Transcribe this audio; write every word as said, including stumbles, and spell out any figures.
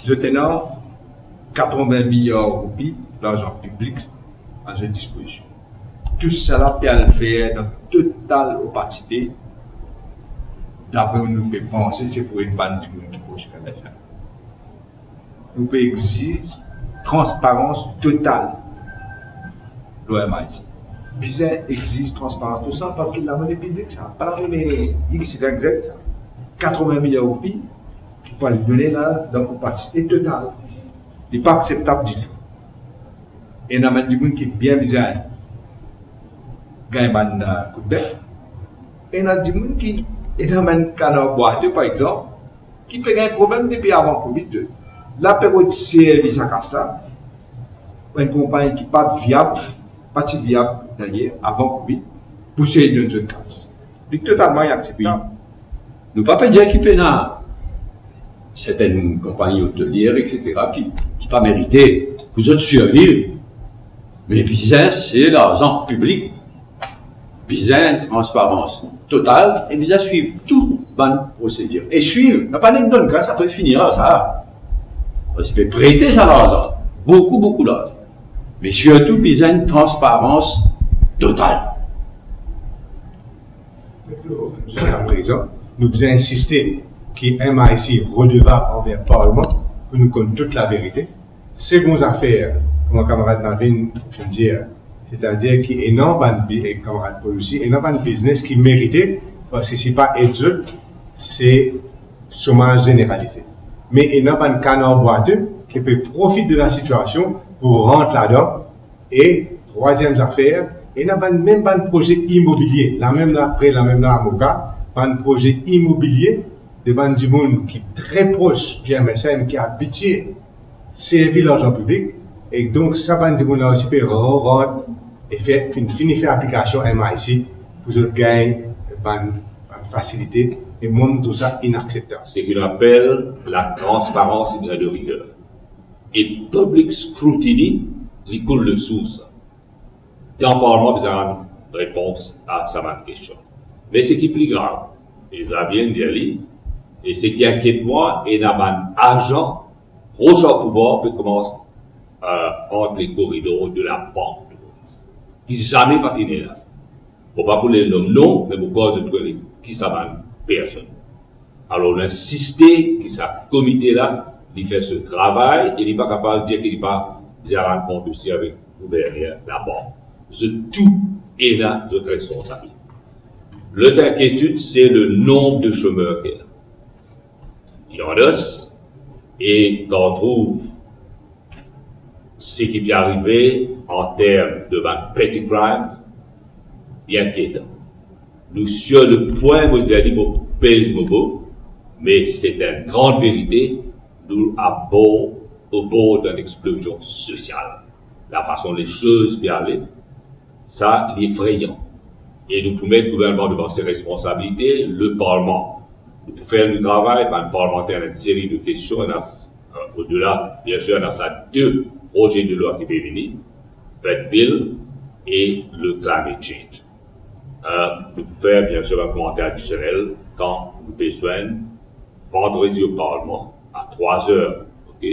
Zot ena katrevin miliar roupi larzan piblik a zot dispozision. Tou sala pe al fer dan total opasite. Dapre nou pe panse, se pou enn bann dimoun ki pros koumsa. Nou pe exiz transparans total lor M I C. Bizin exiz transparans total parski lamone piblik sa, pa lamone X, Y, Z sa. Katrevin miliar roupi ki pou al done la dan opasite total. Li pa akseptab ditou. Ena bann dimoun ki bien bizin gagn bann, eh, kout bef. Ena dimoun ki, ena bann kanar bwate, par exanp, ki pe gagn problem depi avan Covid. La pe rod servi sa kas la, enn konpagni ki pa viab, pa ti viab dayer avan Covid, pou sey donn zot kas. Li totalman inakseptab. Nou pa pe dir ki pena sertenn konpagni otelier, et cetera, ki, ki pa merite pou zot sirviv. Me bizin se larzan piblik. Bizin transparans total e bizin swiv tou bann prosedir. E swiv, napa nek donn kas, apre fini ar sa. Parski pe prete sa larzan, boukou, boukou larzan. Me sirtou bizin transparans total. Ziska prezan, nou bizin insiste ki M I C redevab anver Parlman pou nou konn tou laverite. Segond zafer, kouma kamarad Marvin finn dir, setadir ki ena bann bi-, e kamarad Paul osi, ena bann biznes ki merite, parski si pa ed zot, se somaz zeneralize. Me ena bann kanar bwate ki pe profit de lasitiasion pou rant ladan. E trwaziem zafer, ena bann, mem bann proze imobilie, lamem la pre, lamem la Amoka, bann proze imobilie de bann dimoun ki tre pros Pierre Messem, ki abitie servi larzan piblik, e donk sa bann dimoun la osi pe rant e fer, finn fini fer aplikasion M I C pou zot gagn bann, bann fasilite, e mwa, mo trouv sa inakseptab. Ce qu'on appelle la transparence et la rigueur. E public scrutiny, li koul le sours. Dan Parlman bizin repons a sa bann kestion. Me seki pli grav, e Xavier dir li, e seki inkiet mwa, ena bann azan pros ar pouvwar pe koumans, euh, ant le koridor de la Bank de Moris, ki zame pa fini la. Mo pa pou les nom non, me mo krwar zot kone ki sa bann personn. Alor, nou insiste ki sa komite la, li fer so travay e li pa kapav dir ki li pa bizin rann kont osi avek gouverner labank. Zot tou ena zot responsabilite. Lot inkietid, se le nonb de shomer ki ena. Li andas, e kan ou trouv seki pe arive an term de bann petty crimes, li inkietan. Nou, sur le point, mo dir li, mo pez mo mo, me se enn gran verite, nou abor, obor d'enn explosion sosial. La fason les choses pe ale, sa, li efreyan. E nou pou met gouvernman devan se responsabilite, le Parlman. Nou pou fer nou travay, bann parlmanter, enn seri de kestion, ena, euh, odela, biensir, ena sa de proze de lwa ki pe vini, Fed Bill e le climate change. Euh, nou pou fer, biensir, bann komanter adisionel kan nou pe zwenn vandredi o Parlman a trwa zer, ok?